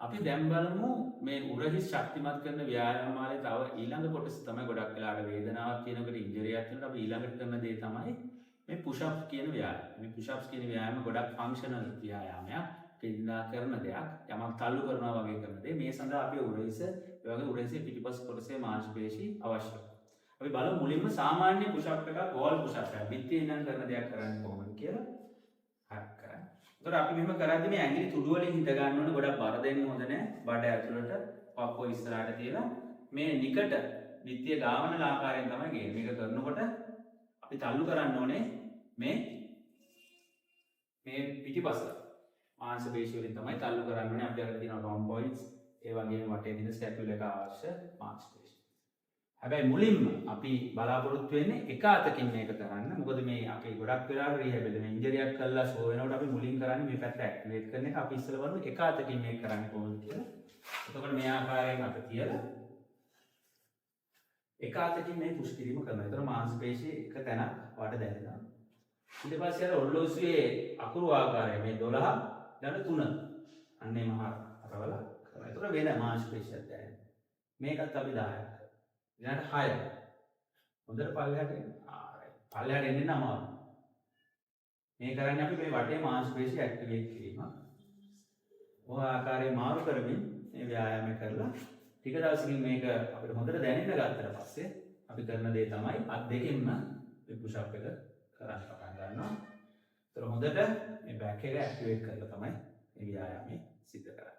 අපි දැන් බලමු මේ උරහිස් ශක්තිමත් කරන ව්‍යායාම මාලේ තව ඊළඟ කොටස තමයි. ගොඩක් වෙලාවට වේදනාවක් තියෙනකොට, ඉන්ජරියක් තියෙනකොට අපි ඊළඟට කරන දේ තමයි මේ පුෂ් අප් කියන ව්‍යායාම. මේ පුෂ් අප්ස් කියන ව්‍යායාම ගොඩක් ෆන්ක්ෂනල් ව්‍යායාමයක්. එදිනෙදා කරන දෙයක්. යමක් තල්ලු කරනවා වගේ කරන දේ. මේ සඳහා අපි උරහිස, ඒ වගේ උරහිසේ පිටිපස් කොටසේ මාංශ පේශි අවශ්‍යයි. අපි බලමු මුලින්ම සාමාන්‍ය පුෂ් අප් එකක්, වෝල් පුෂ් අප් එකක්. බිත්තියේ ඉඳන් කරන දෙයක් කරන්නේ කොහොමද කියලා. හරි, කරන්න. එතකොට අපි මෙහෙම කරද්දි මේ ඇඟිලි තුඩු වලින් හිට ගන්න ඕන. ගොඩක් බර දෙන්න හොඳ නෑ. බඩ ඇතුළට පපුව ඉස්සරහට තියලා මේ නිකට බිත්තිය ගාවන ආකාරයෙන් තමයි ගේන්නේ. මේක කරනකොට අපි තල්ලු කරන්න ඕනේ මේ මේ පිටිපස මාංශ පේශි වලින් තමයි තල්ලු කරන්න ඕනේ. අපි අර තියෙන රොම්බොයිඩ්ස්, ඒ වගේම වටේ තියෙන ස්කැපියුලා එක අවශ්‍ය මාංශ පේශි. හැබැයි මුලින්ම අපි බලාපොරොත්තු වෙන්නේ එක අතකින් මේක කරන්න. මොකද මේ අපි ගොඩක් වෙලාවට රීහැබ් මේ ඉන්ජරියක් කරලා සෝ වෙනකොට අපි මුලින් කරන්නේ මේ පැත්ත ඇක්ටිවේට් කරන එක. අපි ඉස්සෙල්ලා බලමු එක අතකින් මේක කරන්නේ කොහොමද කියලා. එතකොට මේ ආකාරයෙන් අත තියලා එක අතකින් මේ පුෂ් කිරීම කරනවා. එතකොට මාංශ පේශි එක තැනක් වට දැනෙනවා. ඊට පස්සේ අර ඔරලෝසුවේ අකුරු ආකාරය මේ 12 ඊළඟ 3 අන්න එහෙම හරවලා කරනවා. එතකොට වෙන මාංශ පේශියක් දැනෙනවා. මේකත් අපි 10ක් කරනවා. ඊළඟට 6. හොඳට පල්ලෙහාට එන්න. ආ, රයිට්. පල්ලෙහාට එන්න අමාරුයි. මේ කරන්නේ අපි මේ වටේ මාංශ පේශි ඇක්ටිවේට් කිරීම. ඔය ආකාරයෙන් මාරු කරමින් මේ ව්‍යායාමය කරලා ටික දවසකින් මේක අපිට හොඳට දැනෙන්න ගත්තට පස්සේ අපි කරන දේ තමයි අත් දෙකෙන්ම මේ පුෂ් අප් එක කරන්න පටන් ගන්නවා. ඒතර හොඳට මේ බෑක් එක ඇක්ටිවේට් කරලා තමයි මේ ව්‍යායාමය සිද්ධ කරන්නේ.